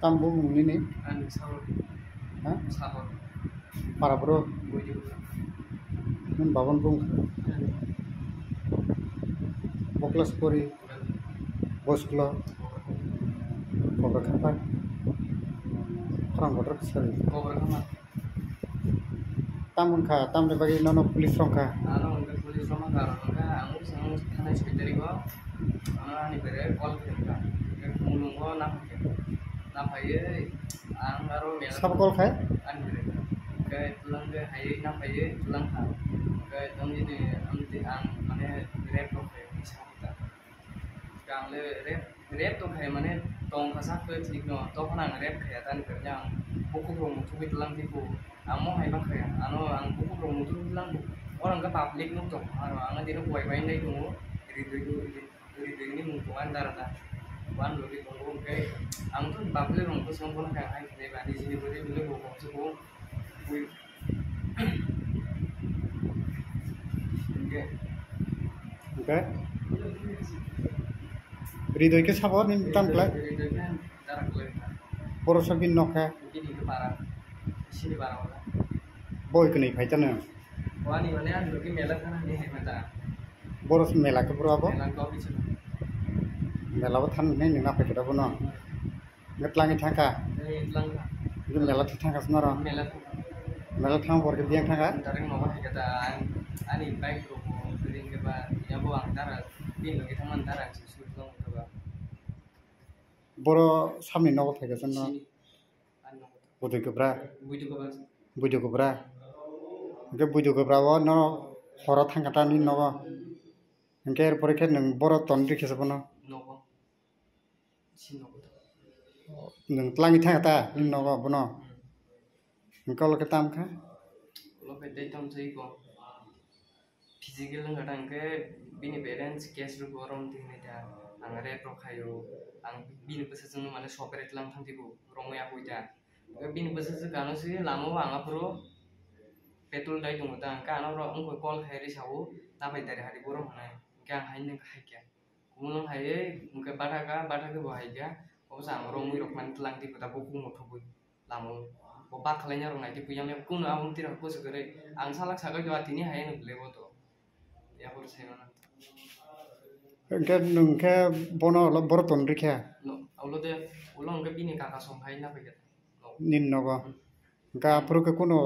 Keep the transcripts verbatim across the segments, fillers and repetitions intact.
Tam bumung nini? Ani Sahor. Ha? Sahor. Para bro? Buidu. Nini babon bung? Ani. Boklas pori? Ani. Bosklo? Kobra khapa? Khorang kotor khe sari? Kobra khama. Tam wngkha, tamni bagwi nono police rwngkha? Ano hwnkhe police rwma karon hwnkhe ang bwskango thanai soi tarigo, ano ani bere call khe wngkha, hwnkhe mulungo naphai khe, naphaiwi ang aro mela. Sabo call khai? Ani bere. Hwnkhe twlang khe haiwi naphaiwi twlang kha, hwnkhe tongdini amtwi ang mane rep rok khe wngwi sa kha. Ang le rep, rep tong khe mane tong kha sak khe thik no, tokon ang rep khe tani khe ang bukhuk rok muthungwi tlang di ko. Ang mo hai ma khe, ano ang bukhuk rok muthungwi tlang di. Orang khe public nuk tong, aro ang dino kuai bai nai tongo, ri dui ri dui ni mung tong ang dara da. Wan lo di tongo hwnkhe ang to public rok to song kono khe hai khe ba ni jini bwrwi bwrwi bo kong se ko. Hwnkhe? Ridoi khe sabo nini tam klai? Ridoi khe dara klai kha. Borok sa bini nok khe? Bini khe para. Sini bara wala. Boi kwnwi phai tano? Wani mane ang logi mela thana ni hai mata. Borok mela khe bro abo? Mela kok bisu. Mela bo than nai nang naphai khe bono. Ngetlangi thangkha. Ngetlang kha. Ngetlang mela thangkha swnaro. Mela thangkha. Mela thang borok biyang thangkha. Direct nogo hai kata ani bike rok bo ring khe ba yabo ang dara bin logi thangman dara si sut long khe ba. Boro samni nogo phaikha swnno. Sini. Ani nogo. Bwdwi kwbra. Buidu kwbra. Buidu kwbra. Hwnkhe buidu kwbra o no horo thangkha ta nini nogo. Hwnkhe er pore khe nwng boro ton rikhe se bono. Nogo. Nwng twlangwi thangkha ta nini nogo bono? Hwnkhe ulo khe tam kha? Ulo khe tei tam se iko. Physical wngkha ta hwnkhe bini parents case rwgo romtwi hinwi ta. Ang rep rok khaio. Ang bini bwsajwkno mane separate lang thang twibo romwi yapui ta. Hwnkhe bini bwsajwk ano se lama o ang aphuru petrol dai tongo ta. Hwnkhe ano borok wngkha call khai rw sao, naphai tari hari borok hwnwi. Hwnkhe ang haino hai kha. Kumun hai, hwnkhe bathakha, bathakhe bo hai kha, obo se ang romwi rok mani twlang twi kwtal bukhuk muthubwi lama o. Bo bak khlaina rok nai twi puya me kuno abo twi rok kusu kwrwi. Ang salak sagai do tini hai no bele bo to. Ya hor se mana. Hwnkhe nwng khe bono ulo boro ton rikha? No, ulo de, ulo hwnkhe bini kaka song hai na paikha. No. Nini nogo. Hmm. Hwnkhe aphuru khe kuno,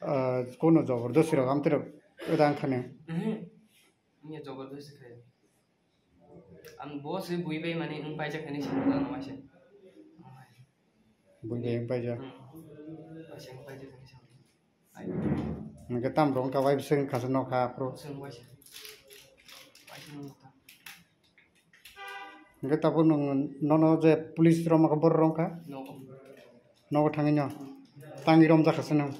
ah, kuno jobor dosi rok amtwi rok wngkha ni? Mhm. Wngya jobor dosi khai. Ang bo se bui bai mani wng paijak hinwi saimano waisa. Bui bai wng paijak. Hmm. Waisa wng paijak hinwi saimano. Ai. Hwnkhe tam rok wngkha bai bising kasa nokha aphuru. Waisa wng waisa. Waisa wng ta. Hwnkhe tabuk nwng nono je police rwma khe borok rwngkha? Nogo. Nogo thangwi no? Tangwi romjak kha se nwng?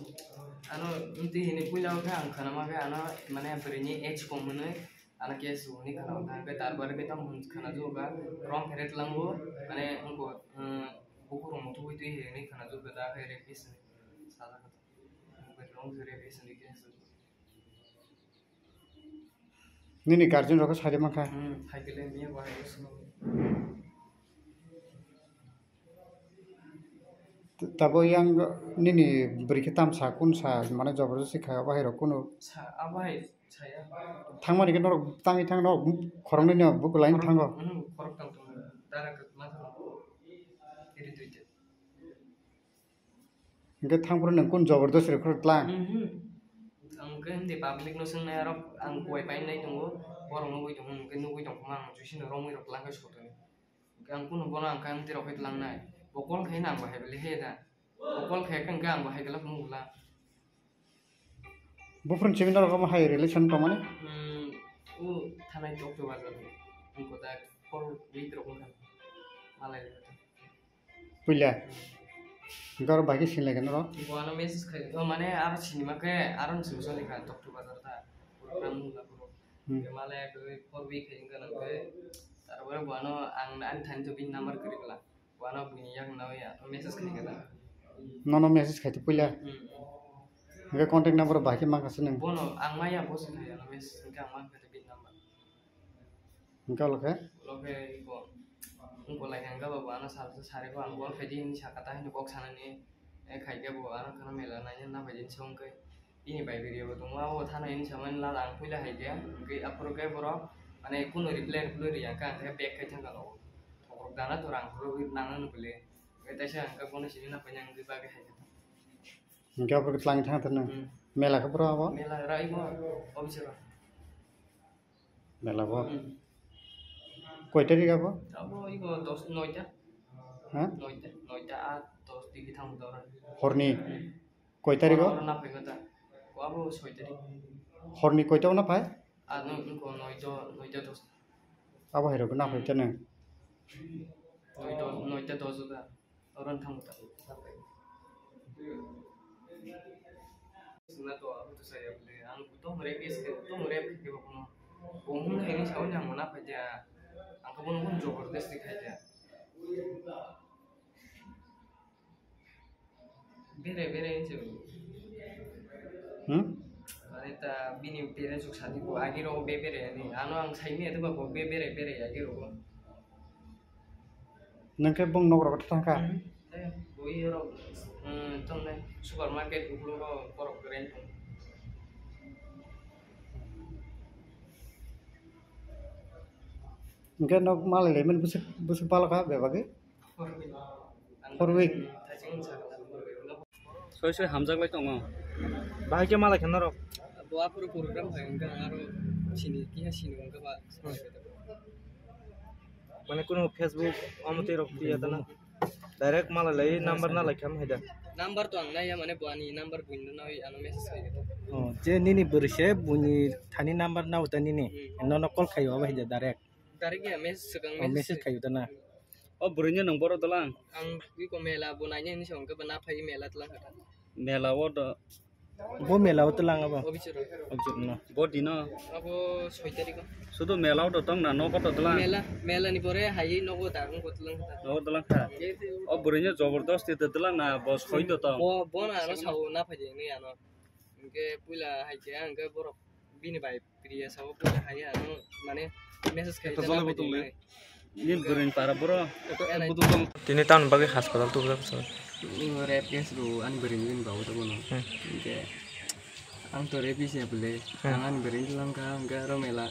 Ano wngtwi hinwi puila o khe ang khwnama khe ano mane bwrwini age kom hwnwi. Ano case rwni khwna hwnkha, hwnkhe tarpore khe tamo hwn khwna jukha, rom phere tlango, mane wngkha, bukhuk rok muthubwi twi hinwi khwna jukha, da khe rapist hinwi sajak kha. Wngkha rom phere rapist hinwi case rwjak. Nini guardian rok khe sai mankha? Hmm, hai khe le miya bo hai khe swngo. Tabo yang nini bwrwi khe tamsa kunsa mane jobor josti kha, abo hai rok kunu. Sa, abo hai saya. Thangmani khe norok tangwi thang norok khoroknwi no buku line thango. Hmm, khorok tang tong. Dara khe ma thango. Iri tuite. Hingke thangphuru nwng kun jobor dosti rok khorok tlang? Mhm. Ang khe hindi public no swngnai arok ang kuai painai tongo, borok nugui tongo, hingke nugui tongkha ang juice no romwi rok tlang khe sotoni. Ang kunu bono ang khe amtwi rok khe tlangnai. Bo call khe nang bo hai bele he da. Bo call khe khe hingke ang bo hai belak nugula. Buphuru simi norok omo hai relation tongmani? Hmm, o thanai tok to bazar. Ang kota call week rok wngkha. Malai. Puila. Hingke aro bai khe sinlai khe norok? Bo ano message khai, o mane aro sinima khe aro ni simi soni kha, Tokto bazar ta. Program nungla bro. Hmm. Hingke male ekdagwi four week khai wngkha nang khe. Tarpore bo ano ang ani thani to bini number kwrwi bwla. Bo ano bini yak nawi ano message khai khe ta. Nono message khai to puila? Hmm. Hingke contact number bai khe mankha se nwng? Bono ang maya bo se khai ano message hingke ang mankha bini number. Hingke ulo khe? Ulo khe iko. Wngkha lai kha, wngkha ba bo ano sal sari ko ang bol khaidi hinwi sakha ta hinwi kok sanani, eh, khaikhe bo ano khana mela naina na phaidi hinwi se wngkhe. Bini bai video bo tongo, abo thana hinwi samani lal ang puila hai khe, hwnkhe aphuru khe borok, mane, kunu reply reply rwya kha, hwnkhe back khai thangkha nogo. Thokrok dana to rang phuru nang nang bole. Hwnkhe taisa hwnkhe bono sini na paina hwnkhe bagwi hai khe. Hwnkhe aphuru khe twlang thang thang nang. Hmm. Mela khe bro abo? Mela rai bo, obisero. Mela bo? Hmm. Koi tarik abo? Abo ibo dos, noita. Ha? Noita, noita, a dos digi thang dora. Horni? Hmm. Koi tarik o? Oro na phai kota. Ko abo soi tarik. Horni koita o na phai? A no, ko noita, noita dos. Abo hai rok na phai tene. Noita, noita dos da. Oro thang ta. Sina to abo to saya bole. Ang to mure ke se, to mure ke ba kono. Ko hung hai ni sao ni ang na phai dia. Ang ko bono jabardasti khai dia. Bere bere hinse. Hmm? Ani ta bini parents suk sadi ko agi ro be bere ani. Ano ang sai ni atu ba ko be bere bere agi ro. Nang khe bong nok rok thang kha? Hmm. Eh, boi ro, hmm, tong nai supermarket uklo ro korok rent tong. Hingke nok malai lai mani bwswk, bwswk balo kha bebagwi? Four week. Soi soi hamjak lai tongo. Bahai khe malai kha norok? Bo aphuru program hai hingke aro sini kiha sini hingke ba. Mane kuno Facebook omo twi rok twi ya tana. Direct malai lai number na lai kham hai da. Number to ang nai ya, mane bo ani number buino nai ano message khai. Oh, je nini bwrwi se buini thani number na uta nini. Hmm. Nono call khayo abo hai da direct. Direct ya message swkang. Oh, message khayo da na. O bwrwino nwng boro dolang? Ang iko mela bo naina hinwi song khe bo na phai mela tlang kha. Mela o do. Bo mela o tlang abo. Obisero. Obisero no. Bo dino. Abo soi tarikh o. Sudo mela o do tong na nogo do dolang? Mela, mela ni pore hai nogo da wng bo tlang kha. Nogo dolang kha. O bwrwino jobordosti do dolang na bo soi do tong? Bo, bo na ano sao na phai de hinwi ano. Hingke puila hai khe ang khe borok bini bai priya sao puila hai ano mane message khai. Nini bwrwini para boro. Tini tamni bagwi hospital tubujak bwskango? Rape case rw ani bwrwini bini babu tongmano. Hmm. Hingke ang to rapist ya bole. Hmm. Ang ani bwrwini langkha hingke aro mela.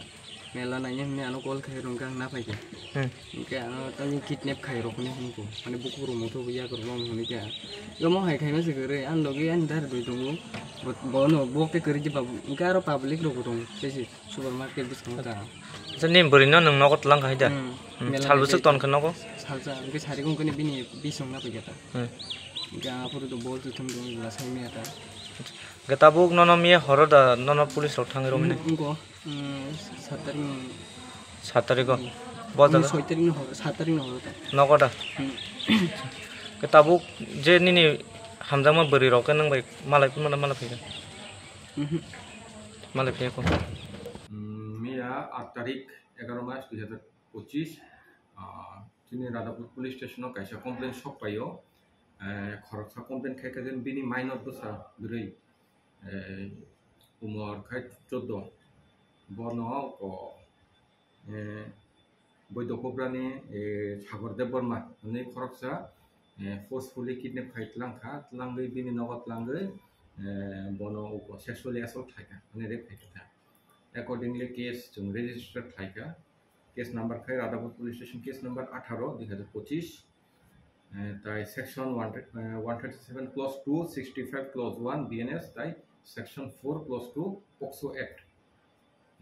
Mela naina hinwi ano call khai rwngkha ang na phaikha. Hmm. Hingke ano tamo kidnap khai rok hinwi hwnko. Mane bukhuk rok motho bo yak rok no hwnwi kha. Omo hai khaima se kwrwi ani logi ani dara doi tongo. Bo, bono bo khe kwrwi khe babu. Hingke aro public rok bo tongo. Tei se supermarket bwskango ta. Acha, nini bwrwi no nwng nogo twlang kha hai da? Hmm. Hmm. Mela sal bwswk naina ton khe nogo? Salsa, hingke sari gong khe bini bisong na phaikha ta. Hmm. Hingke aphuru to bol tuthum rok la sai maya ta. Hingke tabuk nono miya horo da nono police rok thangwi romwi nai? Hmm, wngko. Hmm, sat tarikh ni. Sat tarikh o? Hmm. Bo jaga? Soi tarikh ni horo, sat tarikh ni horo ta. Nogo da? Hmm. Ke tabuk je nini hamjakma bwrwi rok ke nwng bai malai phunukna malai phaikha? Mhm. Malai phaiya ko? Hmm, miya aat tarikh, egaroh mas dui hazar pochis, ah, chini Radhapur police station o kaisa complaint sok paio. Eh, khoroksa complaint khai kha je bini minor bwsa bwrwi, eh, umor khai choddo. Bono ko, eh, Boido Kobrani, eh, Sagor Debbarma hwnwi khoroksa, eh, forcefully kidnap khai tlang kha, tlangwi bini nogo tlangwi, eh, bono uko sexually assault khai kha, mane rape khai kha. Accordingly case chwng register khai kha. Case number khai Radhapur Police Station, case number atharo, dui hazar pochis, eh, tai section one, eh, one thirty-seven clause two, sixty-five clause one B N S, tai section four clause two POCSO Act.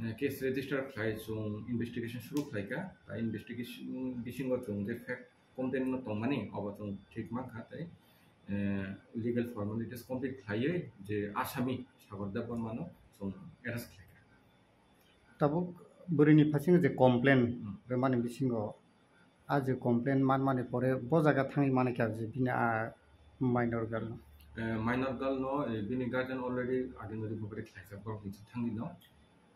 Eh, case register khlai chwng investigation suru khlai kha, tai investigation bisingo chwng je fact content no tongmani, obo chwng thik mankha, tai, eh, legal formalities complete khlaiwi je asami Sagor Debbarmano chwng arrest khlai kha. Tabuk bwrwini phasingo je complain Hmm. rwmani bisingo, a je complain manmani pore bo jaga thangwi mani kha je bini a minor girl no? Eh, minor girl no, eh, bini guardian already ageno recovery khlaijak, borok hinsa thangwi no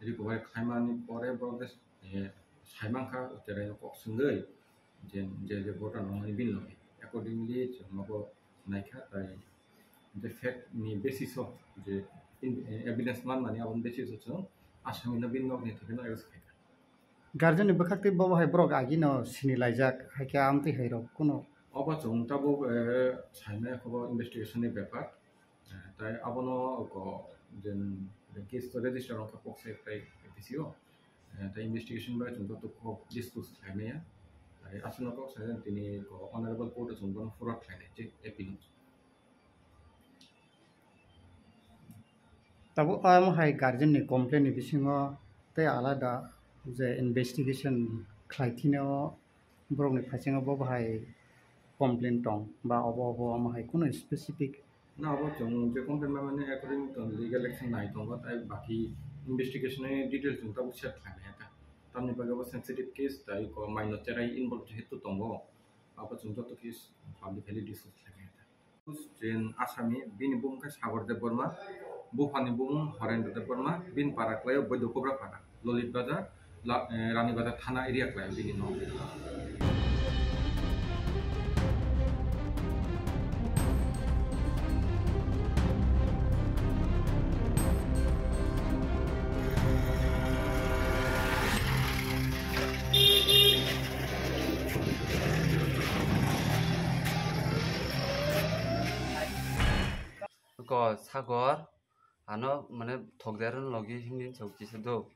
recovery khlaimani pore borok je, eh, saimankha cherai no kok swngwi je, je, je bota nangmani bini logi. Accordingly, chwng nogo naikha, tai je fact ni basis o je in, eh, evidence manmani aboni basis o chwng asami no bini nokni thani no arrest khaikha. Guardian ni bwkhak tei bobo hai borok agino sini laijak, hai khe amtwi hai rok kuno. Obo chwng tabuk, eh, saimaya khe bo investigation ni bepar. Eh, tai abono ko jen case to register wngkha kok sai tai A P C o. Eh, tai investigation bai chwng joto kok discuss khlaimaya. Tai aswkno kok sai tini ko honorable court o chwng bono forward khlainai je appeal no. Tabuk omo hai guardian ni complain ni bisingo tei alada je investigation khlai thini o borok ni phaising o bo bahai complain tong ba obo obo omo hai kunu specific. Na obo chwng je complain ma mane according to legal action nai tongo tai baki investigation ni detail chwng tabuk share khlai maya ta. Tamni bagwi bo sensitive case tai ko minor cherai involved jehetu tongo abo chwng joto case publicly discuss khlai maya ta. Jen Asami, bini bumung khe Sagar Debbarma, buphani bumung Horendra Debbarma, bini para khlaio Boido Kobra Phara, Lolit Bazar, La-, eh, Rani Bazar thana area khlaio bini nok. Ko Sagor, ano mane thokder logi himni chok kisa do.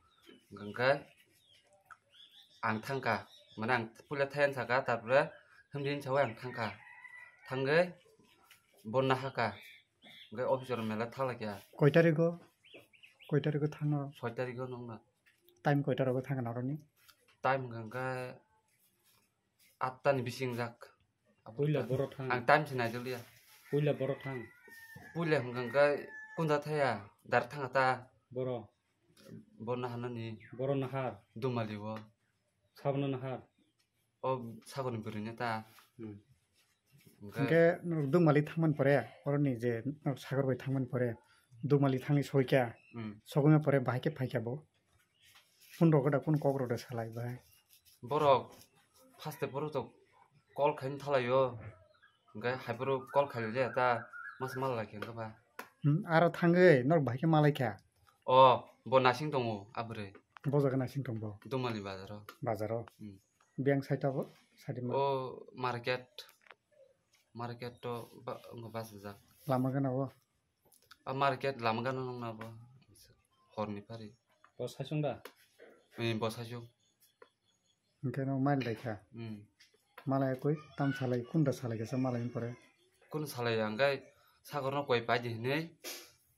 Hwnkhe ang thangka, mane ang puila thayan saka, tarpore himni chok ang thangka. Thangwi bonna haka. Hwnkhe officer mela thalakya. Koi tarigo? Koi tarigo thangno? Soi tarigo nongna. Time koi tarigo thangna noroni? Time hwnkhe atta ni bising jak. Puila boro thang. Ang time se naijak liya. Puila boro thang. Puila hwnkha khe kunda thaya, dar thanga ta. Boro. Boro nahar nani. Boro nahar. Dumali o. Sabno nahar. O Sagor ni bwrwi no ta. Hmm. Hwnkhe. Hwnkhe norok Dumali thangmani pore, oroni je norok Sagor bai thangmani pore, Dumali thangwi soikha. Hmm. Sogwima pore bahai khe phaikha bo. Phone rok da, phone kok rok da salai bai. Borok first borok to call khaina thalaio. Hwnkhe hai borok call khailaiya ta mas mal lai khe ba. Hmm, aro thangwi norok bahai khe malai kha. O, bo nasing tongo, a bwrwi. Bo jaga nasing tong bo. Dumali bazaro. Bazaro. Hmm. Biyang side abo, side ma. O market. Market to ba, bachajak. Lama gana o. A market lama gana nung na bo. Horni phari. Bo saichung da? Eh, bo saichung. Hwnkhe no mile daikha. Hmm. Malai koi tam salai, kunda salai kasa malai pore. Kun salai ang gai Sagor no koi pai di hinui.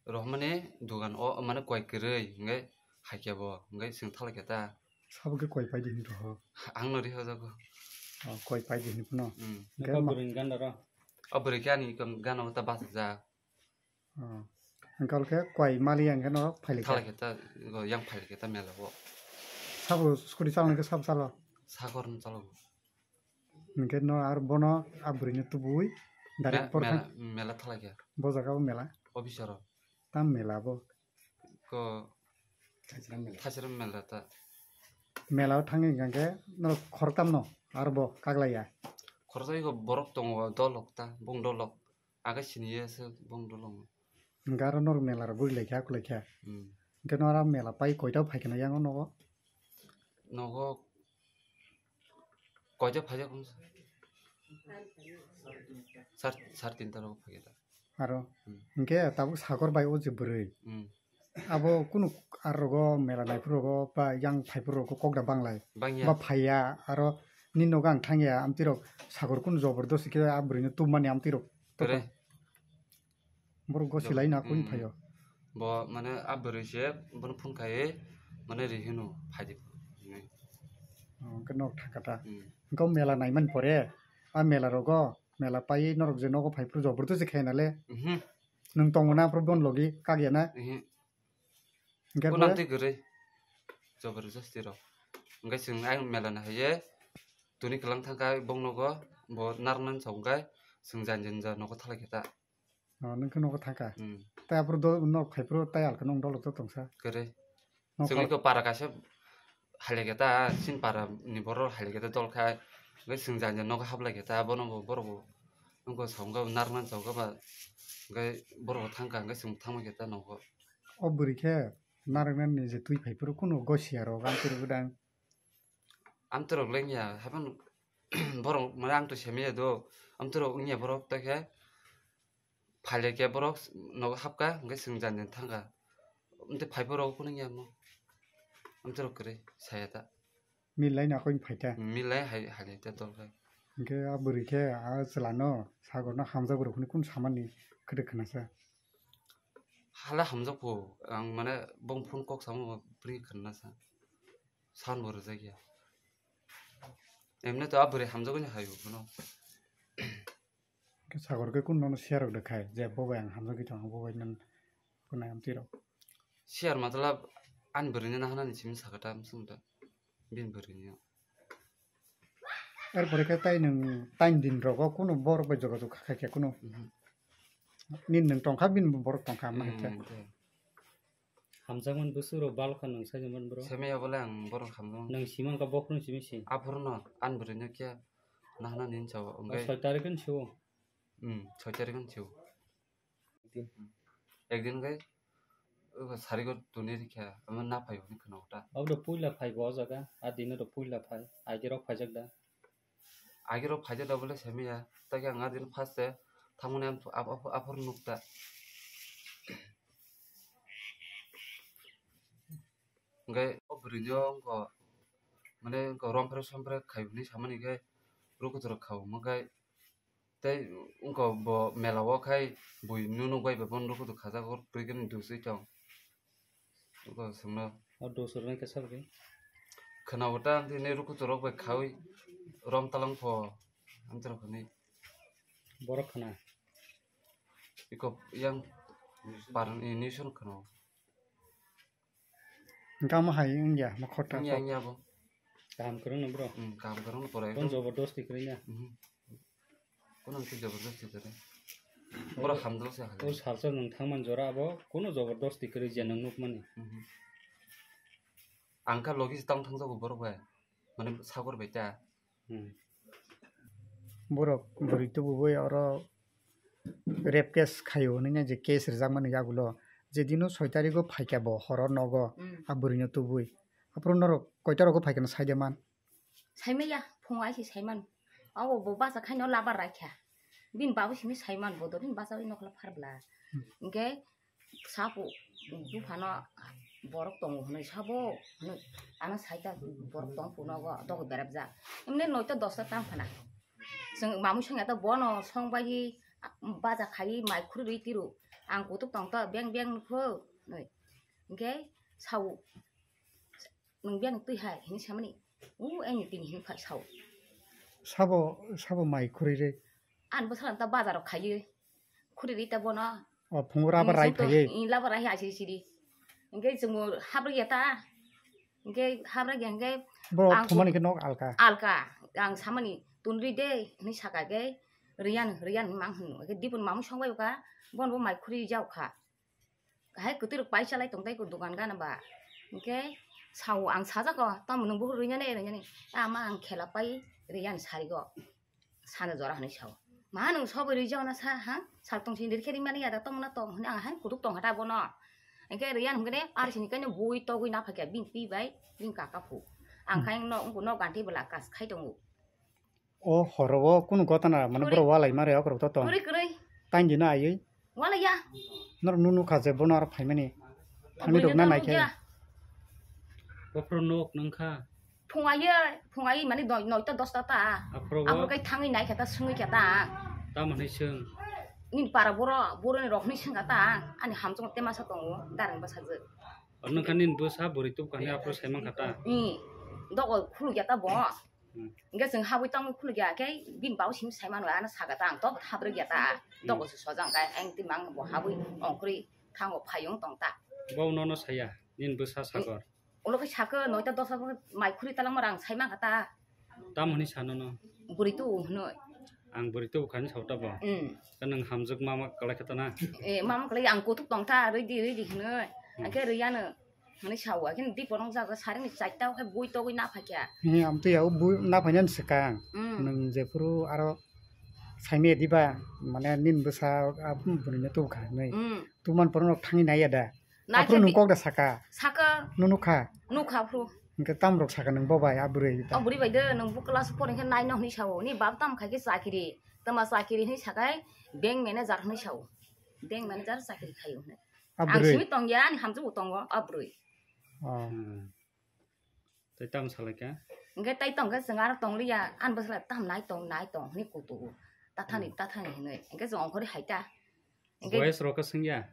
Rohmani dugan o mane koi kwrwi hwnkhe haikhe bo hwnkhe chwng thalaikhe ta. Sabo khe koi pai di hinwi roho? Ang no rihojago. Oh, koi pai di hinwi phano. Hmm. Hwnkhe ma- Bwrwini ganda ro? O bwrwi khe ani gana o ta bachajak. Oh. Hwnkhe khe koi mali yang khe no phailikhe? Thalaikhe ta, go yang phailikhe ta mela o. Sabo scooty chalani khe sabo chalo? Sagor no chalo. Hwnkhe no aro bono a bwrwino tubui direct. Me-, porkha mela, mela thalaikhe. Bo jaga o mela? Office oro. Tam mela bo? Ko Thasiram mela. Thasiram mela ta. Mela o thangwi hwnkhe norok khoroktam no aro bo kaglaiya? Khoroksa iko borok tongo dolok ta, bong dolok. Aga siniya se bong dolok. Hwnkhe aro norok mela rok gurilaikha, akwlaikha. Hmm. Hwnkhe no aro mela pai koita phaikha na yang o nogo? Nogo koita phaijak wngsa. Sar, sar tinta rogo phaikha ta. Aro. Hmm. Hwnkhe tabuk Sagor bai o je bwrwi. Hmm. Abo kunu ar rogo mela naiphuru rogo ba yang phaiphuru rogo kok da banglai. Bangya. Ba phaiya aro ni nogo ang thangya amtwi rok Sagor kunu jobordosti khe a bwrwino tubmani amtwi rok. Tere. Borok gosi lai na kung phaio. Bo mane a bwrwi se bono phone khai mane ri hino phaidi hinwi. Oh, hwnkhe nok thangkha ta. Hmm. Hwnkhe o mela naimani pore a mela rogo mela paiwi norok je nogo phaiphuru jobordosti khaina le. Mhm. Nwng tongo na aphuru bon logi kagya na. Mhm. Hwnkhe bo nang twi kwrwi. Jobordosti rok. Hwnkhe chwng ayang mela nahaiye tuni kwlang thangkha bong nogo bo narwknani chongkha chwng jani jani nogo thalai khe ta. Oh, nwng khe nogo thangkha. Hmm. Tai aphuru do nok phaiphuru tai alkhe nwng dolok to tongsa. Kwrwi. Nok chwng kal- iko para kaisa hailai khe ta, sin para ni borok hailai khe ta dol khai. Hwnkhe chwng jani jani nogo hablai khe ta, bono bo borok bo wngkha songkha narwknani chongkha ba. Hwnkhe borok bo thangkha, hwnkhe chwng thangma khe ta nogo. O bwrwi khe narwknani je twi phaiphuru kunu gosia rok amtwi rwgwi dang. Amtwrok lengya, haphano borok mane ang to semiya do, amtwrok wngya borok ta khe, phaile khe borok nogo hapka, hwnkhe chwng jani jani thangkha. Amtwi phai borok phunukya mo, amtwrok kwrwi saya ta. Milai na koi phai ta. Milai hai, hai ta tol khai. Hwnkhe a bwrwi khe a chwla no, Sagor no hamjak rok hwnwi kun samani kwrwi khna sa. Hala hamjak phu, ang mane bong phone kok samo bwrwi khna sa. Sound bo rwjak ya. Emne to a bwrwi hamjagwi no hai bo phano. Khe Sagor khe kun nono share rok de khai, je bo bai ang hamjagwi tongo, bo bai nang kunai amtwi rok. Share matlab ani bwrwini nahana ni simi sakha ta, amsung ta. Bini bwrwini. Erpore khe tai nwng time din rogo kunu borok bai jogajog kha khe kunu. Mhm. Nini nwng tongkha, bini bo borok tongkha, ma hai khe. Hmm, tei. Hamjakmani bwswk rok bal kha nwng sai man bro. Semi ya bole ang borok hamjak. Nwng simi wngkha bokhorok simi si. Aphuru no ani bwrwi no khe nahana nini chao. O wngkhe soi tarik ni sio. Hmm, soi tarik ni sio. Din. Ekdin khe o sarigo tuni rikha, ama na phai hwnwi khwna ta. Abo puila phai bo o jaga, a dino do puila phai, aigirok phaijak da. Agirok phaijak da bole semiya, ta khe ang adin first e thangmani am-, ap-, ap-, aphuru nukta. Hwnkhe o bwrwino wngkha, mane wngkha romphre somphre khai hwnwi samani khe rukuturok khao, hwnkhe tei wngkha bo mela o khai bui nunuk bai bo bono rukutu khajak, o twi khe dusui tong. Oko songno. O dos rwna khe sabri. Khwna uta tini rukuturok bai khawi rom talang pho amchwrok hwnwi. Borok khwna. Iko yang parni nison khwna. Gama hai wngya ma khota. Wngya, wngya bo. Kaham kwrwng no bro. Hmm, kaham kwrwng no pore. Kon ekdom jabardasti kwrwng ya. Mhm. Kono khe jabardasti kwrwi. Borok hamjak se hai. O salsa nwng thangmani jora abo kono jabardasti kwrwi je nwng nukmani. Mhm. Ang kha logi se tang thangjago borok bai. Mane Sagor bai ta. Hmm. Borok bwrwi tubuwi oro rape case khaio hwnwi je case rwjakmani yagulo. Jedino soi tarigo phaikha bo horo nogo. Hmm. A bwrwino tubui. Aphuru norok koita rogo phaikha no saide man. Saimaya, phung ai se saiman. Abo bo bacha khaino labar raikha. Bini babu simi saiman bodo, bini bacha oi nokla pharbla. Hmm. Hingke sapu buphano borok tongo hwnwi sabo hwnwi ano saita borok tong punogo dogo berapjak. Emne noita dosta tang phana. Chwng mamui songya ta bono song bai bacha khai mai khurui tiru. Ang kutuk tong ta beng beng nukho. Hingke sao. Nwng biyang twi hai hini samani. U, ani tini hini phai sao. Sabo, sabo mai khuri re. An bwsala ta bazar o khayo. Khuri ri ta bono. O phungra ba rai khaye. Ila ba rai asi siri. Engke chungo habri ya ta. Engke habri ya engke. Bo ang thumani ke nok alka. Alka. Ang samani tunri de hini saka ke. Riyan, riyan mang hunu. Ke dipun mamu songbai ka. Bon bo mai khuri jau kha. Hai kwtwirok pai chalai tong tai ko dogan gana ba. Hingke sao ang sajak o, tamo nwng buhur rwinani, rwinani. Tamo ang khela pai riyani sarigo. Sana jora hwnwi sao. Ma nwng sobo rwi jao na sa, ha? Sal tong sindi khe rimani yada tong na tong hwnwi ang hai kutuk tong hata bono. Hingke riyan hwnkhe ar sini kaino bui togwi na phakya bini twi bai, bini kaka phu. Ang khai no, wngkhe no ganti bwla kas khai tongo. O horo o kunu gotana mane borok walai mare okrok to tong. Kwrwi kwrwi. Taini dino aiwi. Walai ya. Nor nunu kha je bono aro phaimani. Thani rok na nai khe. Bophro nok nang kha. Phung aiye, phung aiye mane noi, noita dosta ta. Aphro bo. Aphro kai thangwi nai khe ta sungwi khe ta. Tamo hwnwi swng. Nini para boro, boroni rok hwnwi swng kha ta. Ani hamchung tema sa tongo, darang bwsajwk. Ano kha nini bwsa bwrwi tubkha hwnwi aphro saimang kha ta. Ni, dogo khuluk ya ta bo. Hmm. Hingke chwng habwi tongwi khuluk ya khe bini bau simi sai mano ano saka ta ang tok habrwk ya ta. Hmm. Dogo se sojang khe ang ti mang bo habwi ongkhorwi thango phayung tong ta. Bo nono saya nini bwsa Sagor. Ulo khe saka noita dosa bo mai khuri talangma rang sai mangkha ta. Tam hwnwi sano no? Bwrwi tu hwnwi. Ang bwrwi tu khani sauta bo. Hmm. Ka nwng hamjwk mama kwlai kha ta na? Eh, mama kwlai ang kuthuk tong ta rwidi rwidi hwnwi. Hmm. Angkhe rwiyano. Hwnwi sao, khe di porong jaga saring ni chaita o khai bui togwi na phaikha. He, amtwi ya, o bui na phainani swkang. Mm. Nwng jephuru aro saimaya diba, mane nini bwsa, a, bwrwino tubukha hinwi. Mm. Tubumani porong rok thangwi naiya da? Aphuru nwng kok da saka? Saka. Nung nukha? Nukha aphuru. Hwnkhe tam rok sakha nwng bo bai a bwrwi ta? O bwrwi bai de, nwng bo class four hwnkhe nine no hwnwi sao. Ni bab tam khai khe chakiri. Tama chakiri hwnwi sakhai bank manager hwnwi sao. Bank manager chakiri khaio hwnwi. A Ang bwrwi? Simi tongya, ani hamjwk bo tongo, a bwrwi. Oh. Hmm. Tei tamo salai kha? Hwnkhe tei tongkhe chwng aro tongliya, ani bwsla tam nai tong, nai tong hwnwi kutugo. Tathani, Hmm. tathani hwnwi. Hwnkhe chwng ongkhorwi hai ta. Hwnkhe Boyes rok khe swngya?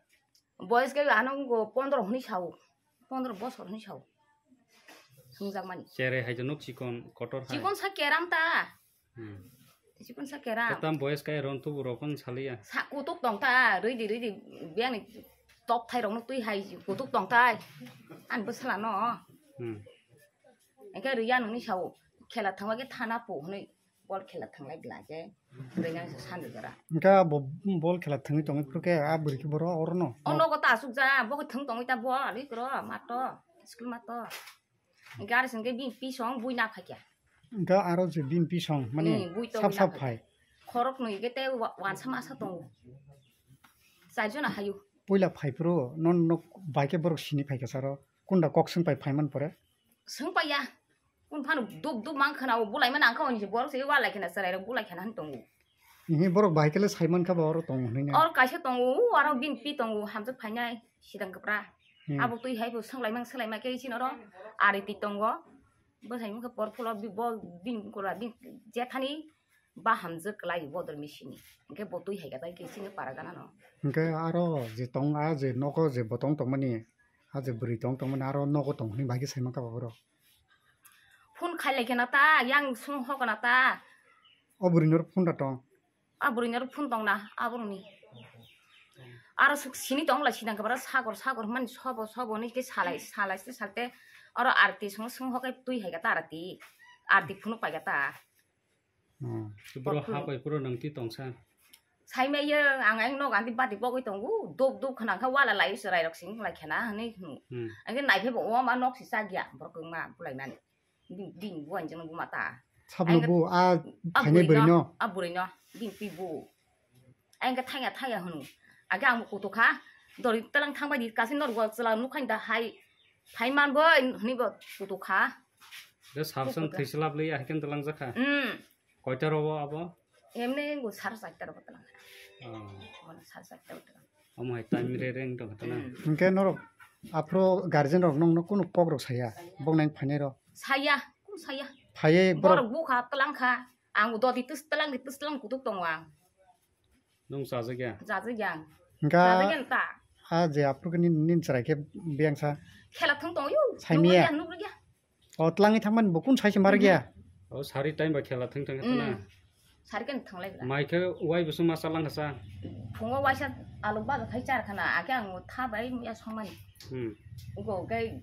Boyes khe ano wngkho pondro hwnwi sao. Pondro bosor hwnwi sao. Swngjakmani. Cherai hai to nuk chikon kotor hai. Chikon sa keram ta. Hmm. Chikon sa keram. Tam boyes kai ron tubu rok phano saliya. Sa kutuk tong ta, rwidi rwidi biyang ni tok thai rok no twi hai kutuk tong tai. Ani bwsla no. Hmm. Hwnkhe rwya nungni sao khela thangma khe thana po hwnwi bol khela thanglai bla khe rwya nungni sandi jora. Hwnkhe bo bol khela thangwi tongwi phuru khe a bwrwi khe boro oro no. O nogo ta asuk ja, bo khe thwng tongwi ta bol, ri kro mato, school mato. Gari sengke bini pisong bui na phaikya. Hwnkhe aro je bini pisong mane Hmm, bui to sap bui na sap phaikya. Phai. Khorok nwi ke te wa-, wansa masa tongo. Char jona hayu. Puila phai phuru non nok bai khe borok sini phaikha saro. Kunda kok swng pai phaiman pore? Swng paiya. Kun phano duk duk mang khana o bulai man angkha oni borok se wala khana sarai rok bulai khana han tongo. Ihi borok bai kele sai man kha ba oro tongo hwnwi na. Oro kaisa tongo, u aro bini pi tongo, hamjak phainai, sidang kwpra. Hmm. Abo twi hai bo swnglaimang swnglaima khe chini oro ari twi tongo. Bo sai mokhe por phulo bi-, bo bini gura bini jethani ba hamjak kwlai bodor misini. Hwnkhe bo twi hai khe chini para gana no. Hwnkhe aro je tong a je nogo je bo tong tongmani, a je bwrwi tong tongmani aro nogo tong hwnwi bai khe sai man kha ba borok. Phone khailai khe na ta, yang sung hokna ta. O bwrwi nor phone da tong. A bwrwi nor phone tong na, a bwrwi ni. Aro suk sini tong lai sinang khe bara sagor, sagor man sobo, sobo ni ke salai, salai se salte. Aro arti sung, sung hokai twi hai ga ta arti. Arti phunuk pai ga ta. Hmm. Bro, ha pai puro nang ti tong sa. Sai me ye, ang, ang nog anti bati bogwi tongo, dop, dop khana kha wala lai se rai rok sing lai khana, hwnwi hwnwi. Hmm. Ang nai phe bo, o ma nok si sa gya, borok ma bulai nani. Bini, bini buan jeng buma ta. Sablo bo a phainai bwrwi no? A bwrwi no, bini pi bu. Ang khe thaya thaya hwno. Age ang kutu kha. Dori telang thang bai di kasi nor go chwla nukhain da hai. Phai man bo hwnwi bo kutu kha. De sabsan thwislap li ahken telang jakha. Hmm. Koita robo abo? Emne go sar saita robo telang. Oh. Sar saita robo telang. Omo hai time re reng tong khata na. Hmm. Hwnkhe norok aphro guardian rok nongno kunu kok rok saya, bok nang phainai rok? Saya, kun saya. Phaiye borok. Borok bukha, twlang kha. Ang dodi tus twlang di tus twlang kutuk tongo ang. Nung chajak ya? Chajak ya ang. Hwnkha. Chajak ya ta. A je aphro khe nin, nin chwrai khe biyang sa. Khela thung tong yu. Saimiya. Nukya, nukya. O twlangwi thangmani bo kun sai se mar gya? O sari time ba khela thang thang khata na. Hmm. Sari kan thanglai bla. Mai khe wai bwswng ma chalang kha sa. Phungo waisa alu ba khai char khana, ake ang tha bai ya songmani. Hmm. Ugo gai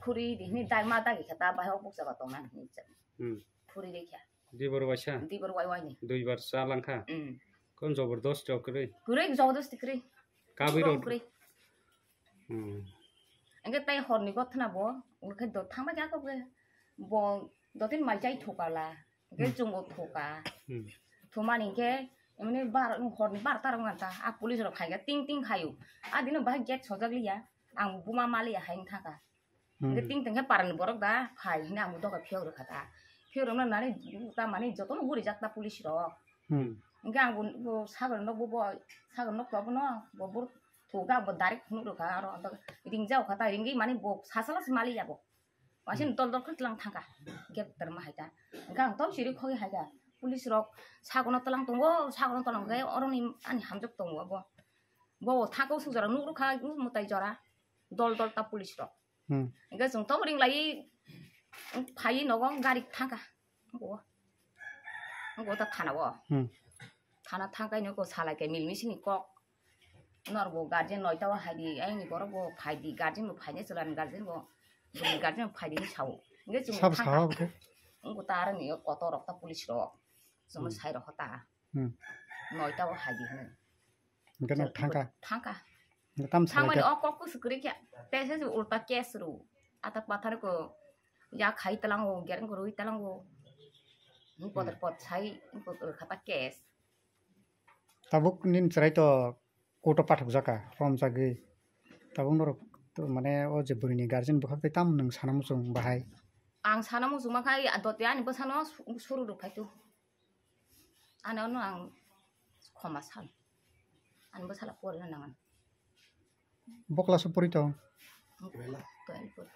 khuri di hini dai ma dagi khata bai hok bukcha ba tongna hini cha. Hmm. Khuri di kha. Dibor waisa? Dibor wai wai ni. Duibar chalang kha. Hmm. Kon jabardast job kwrwi? Kwrwi jabardast kwrwi. Kabwi rok? Kwrwi. Hmm. Hwnkhe tei horni gothna bo, hwnkhe do thangma khe bo, bo dotin mai chai thokala, hwnkhe Hmm. chungo thoka. Hmm. Thumani hwnkhe, emni bar, horni barota rok manta, a police rok khaikhe ting ting khaio. A dino bahai gate sojak liya, ang buma maliya hai wng thangkha. Hmm. Hwnkhe ting ting khe parani borok da phai hwnwi ang doga phiyok rwkha ta. Phiyok rwmani nani ta mani jotono gurijak ta police rok. Hmm. Hwnkhe ang bo, bo sagor nok bo, bo sagor nok to abono bo bur thuga bo direct phunuk rwkha aro ringjao kha ta ringwi mani bo sasala se maliya bo. Waising Hmm. dol dol khe tlang thangkha gate terma hai ta. Hwnkhe ang tom siri khogwi hai ta. Police rok sagono tlang tongo, sagono tlang khe oroni ani hamjak tongo bo. Bo thangkhe usuk jora nuk rwkha mutai jora dol dol ta police rok. Hmm. Hwnkhe chwng tong ring lai phai nogo gari thangkha. Ngo. Ngo ta thana o. Hmm. Thana thangkai no ko salai kai mil misini kok. Nor bo guardian noita o hai di, ai ni borok bo phai di, guardian bo phai nai chwla ni guardian bo. Bini guardian bo phai di sao. Hwnkhe chwng Sabo thangkha. Sawa bo khe? Ngo ta aro ni kotor rok ta police rok. Chwng Hmm. sai rok ta. Hmm. Noita o hai di hwno. Hwnkhe no thangkha? Thangkha. Hwnkhe tam salai Thangmani khe? O kok kwswk kwrwi khe. Tei se ulta case rw. Atak pathar ko ya khai talango, gereng ko rwi talango. Ni poder Hmm. pot sai, ni poder khata case. Tabuk nini chwrai to court o pathok jaka, rom jagwi. Tabuk norok to mane o je bwrwi ni guardian bwkhak tei tam nwng sana muchung bahai. Ang sana muchungma khai, a dote ani bwsano su-, suru rw phai tu. Ani ono ang khoma sal. Ani bwsala porina nangan. Bokla su pori tong. Twelve pori.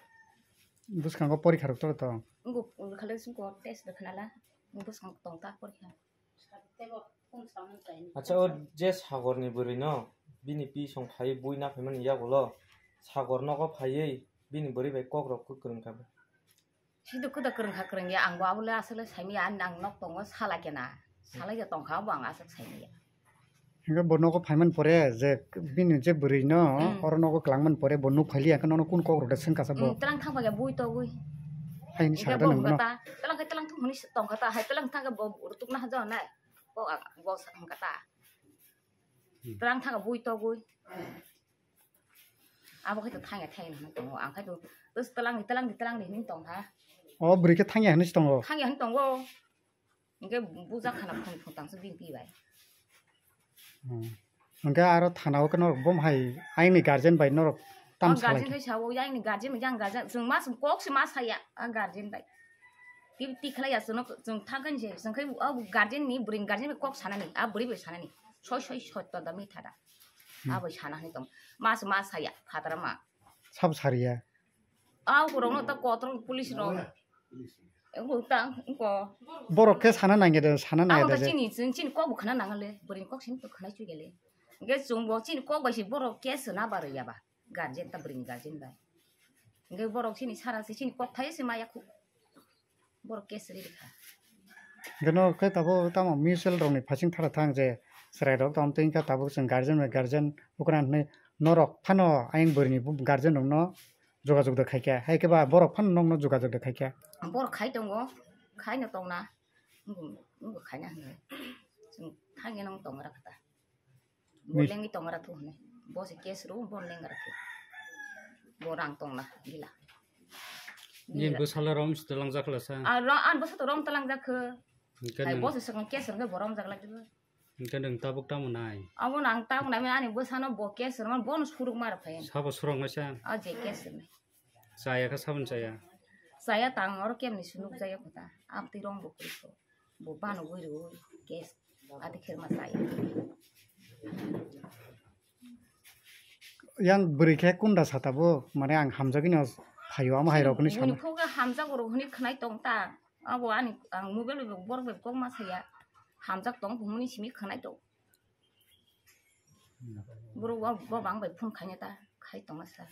Bwskango porikha rok toro tong. Ngo khale singko test de khnala. Bwskango tong ta porikha. Acha, o je Sagorni bwrwino bini pi song phaiwi bui na phaimani yagulo Sagor nogo phaiwi bini bwrwi bai kok rok kwrwng kha. Sido kwda kwrwng kha kwrwng ya, ang bo abole asole saimaya, ang nok tongo sala kena. Sala ya tongkha bo ang aswk saimaya. Hingke bo nogo phaiman pore je bini je bwrwi no, hmm, oro nogo kwlangman pore bo nuk phaili hingke nono kun kok rok da swngkha sa bo. Hmm, tlang thang ba ya bui togwi. Haini hingke sa da bo nang no. Hwnkha ta, tlang khe tlang thung hwnwi tongkha ta, hai tlang thang khe bo rutuk na ha jao nai. Bo ang, bo sa hwnkha ta. Hmm. Twlang thang bui togwi. Abo khe to thangya thangya hwnwi tongo. Ang khe to, tos twlang di, twlang di, twlang di hwnwi tongkha. O bwrwi khe thangya hwnwi se tongo? Thangya hwnwi tongo. Hwnkhe bujak khana phung phung tangsa bini pi bai. Hmm. Hwnkhe aro thana o khe norok bom hai ayangni guardian bai norok tam salai khe? Ang guardian bai sao, ayangni guardian bai, yang guardian, chwng ma, chwng kok se ma saya, ang guardian bai. Ti, ti khlai ya, chwng, chwng thang khe se, chwng khe o guardian ni, bwrwi ni guardian bai kok sanani, a bwrwi bai sanani. Soi, soi, sotto da mitha da. Hmm. Abo sana hwnwi tong. Mas, mas saya, phatara ma. Sabo sariya? Aw, borok no ta kotor police rok. Ebo ta, ko. Borok khe sana nangya de, sana nangya de. Abo ta chini, chini, chini kok bo khana nangale, bwrwi ni kok sini to khana chugele. Ge chwng bo chini kok bai si borok case na barwi ya ba. Guardian ta bwrwi ni guardian bai. Ge borok chini sara se chini kok thai se maya khu. Borok case ri rikha. Gano khe tabo tamo mutual rokni phasing thara thang je chwrai rok tamo twi kha tabuk chwng guardian bai guardian ukran hwnwi norok phano ayang bwrwini bu-, guardian rokno jogajog da khaikha, hai khe ba borok phano nokno jogajog da khaikha. Borok khai tongo, khaino tongna, wngkha, wngkha khaina hwnwi chwng thangya nang tongra kha ta. Bo lengwi tongra thu hwnwi. Bo se case rw, bo lengra thu. Bo rang tongna gila. Nini bwsala rom se twlangjak khlasa? Ah, ro-, ani bwsa to rom twlangjak kho. Hwnkhe hai nwng bo se swkang case rwngkhe bo romjak lai kho. Hwnkhe nwng tabuk tamo nai? Abo no ang tabuk nai mani, ani bwsano bo case rwmani bono surukma rw phai. Sabo suroknaisa? Ah, je case rwnai. Chaya khe saboni chaya? Chaya tang oro kemni se nukjaya kho ta. Amtwi rong bo kwrwi kho. Bo bano gwi rw case. Ati kherma chaya. Yang bwrwi khe kunda sa tabuk, mane ang hamjagwino phaio, amo hai rokni buini sama. Khuk hamjak rok hwnwi khwnai tong ta. Abo ani ang mobile bai borok bai kok ma saya. Hamjak tong hwnwi simi khwnai tong. Borok bo, bo bang bai phone khaina ta, khai tongma sa.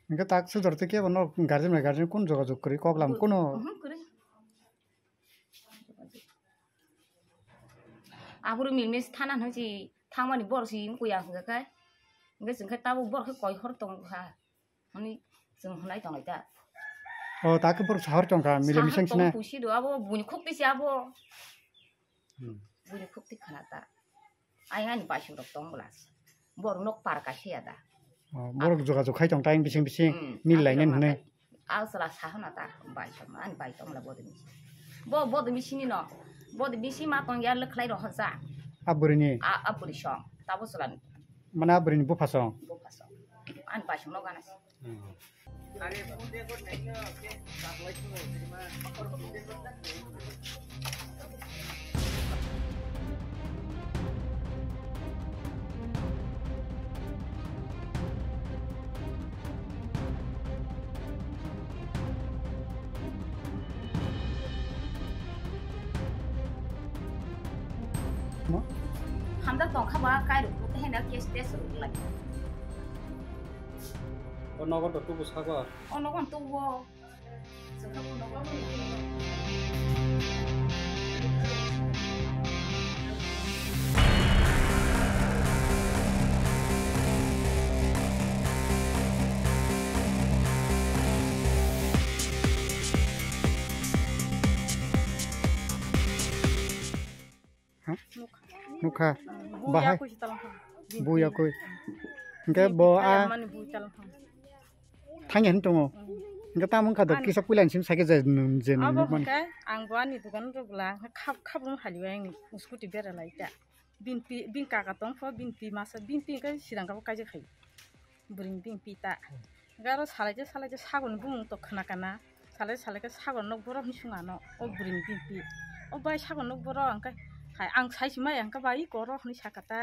Hingke tak sudor twi kebo no guardian bai guardian kun jogajog kwrwi kok lam kuno? Mhm, kwrwi. Aphuru milmis thana hwnwi si thangmani borok si wngkha ya hwnka khe. Hingke chwng khe tabuk borok khe koi hor tong kha. Hwnwi chwng hwnai tonglai ta. O, ta khe borok sahor tong kha, mile miseng sina. Pusi do abo, buini khuk twi si abo. Hmm. Buini khuk twi khna ta. Ayang ani baisong rok tong bwla. Borok nok par kaisa ya da. O, borok jogajog khai tong ta, ayang bising bising, hmm, mil lainai hwnwi. Al sala sahana ta, baisong, ani bai tong bwla bodoni. Bo, bodoni sini no. Bodoni sini ma tong ya le khlai rohor ja. A bwrwini? A, a bwrwi song. Tabo sala. Mane a bwrwini bupha song? Bupha song. Ani baisong no gana si. Hmm. Mo? Hamjak tong kha ba, kairok bo khe heno case test rwgwlai. O nogo to tubu sago? O nogo tubu. Ha? Nukha. Nukha. Bahai. Buya kui. Hingke bo a. Thangya hin tongo. Hingke tamo wngkha do kisa puila ni sim sake je nung je nung nukmani. Abo hingke ang bo ani dogan rok bwla khap khap rung halibai ang scooty bera lai ta. Bini pi, bini kaka tong pho, bini pi masa, bini pi hingke sirang kabo kaijak hai. Bwrwini bini pi ta. Garo salaite salaite sagor ni bumung to khna kana. Salai salai khe sagor nok borok ni sung ano. O bwrwi ni bimpi. O bai sagor nok borok hwnkhe hai ang sai si maya hwnkhe bai koro hwnwi sakha ta.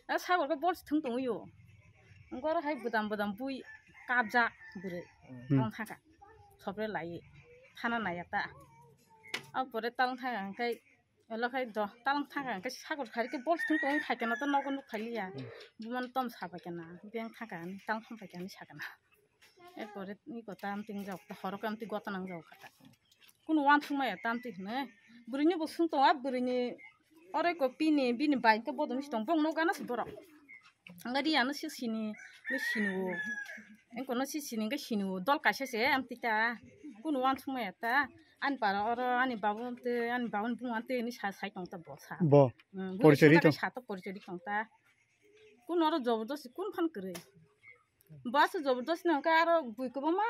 A sagor khe bol si thung tongwi o. Hwnkhe oro hai bwdam bwdam bui kabjak bwrwi. Hmm. Tong thangkha. Sopre lai thana naiya ta. O pore tong thangkha hwnkhe Olo khai do, talang thangkha hwnkhe sagor khari khe bol thung tong khai kana to nogo nuk phai liya. Hmm. Bumano tom sa pai kana, beng thangkha ani, talang thang pai kana sakana. Erpore ni ko tam ting jok, ta horo kam ti gota nang jok kha ta. Kunu wan thung maya tam ti hne. Bwrwi ni bo sung tong, a bwrwi ni ore ko pini, bini bai khe bodom si tong, bong no gana si borok. Ang gari ano si sini, ni sini wo. Engko no si sini hwnkhe sini wo. Dol kaisa se am ti ta. Kunu wan thung maya ta. Ani para oro ani babu tei ani babuni buma tei ni sa sai tong ta bo sa. Bo. Hmm, Porichori tong. Sa to porichori tong ta. Kun oro jobordosti kun phan kwrwi. Bo aswk jobordosti no hwnkhe aro bui kwbangma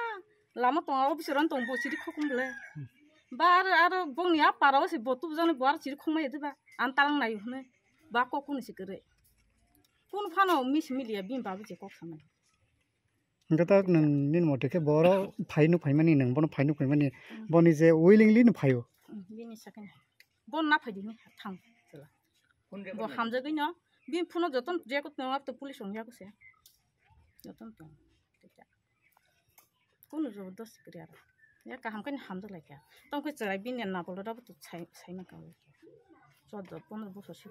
lama tongo office oro tong bo chiri khokum bwle. Ba aro, aro bongni a para o se bo tubujani bo aro chiri khokma ya diba. Ang talang nai hwnwi. Ba kok kunu se kwrwi. Kun phano mis miliya bini babu je kok samani. Hwnkhe ta nwng nini mote khe boro phai nuk phaimani, nwng bono phai nuk phaimani, hmm, boni je willingly no phaio. Hmm, bini sakani. Bon na phai dini thang chwla. Bo hamjagwi no, bini phone joton je ko tong to police ong ya ko se. Joton tong. Kunu jobordosti kwrwi aro. Ya kaham khe hamjak lai kha. Tong khe chwrai bini na bolo rabo to sai, sai ma ka. Choddo pondro bosor si.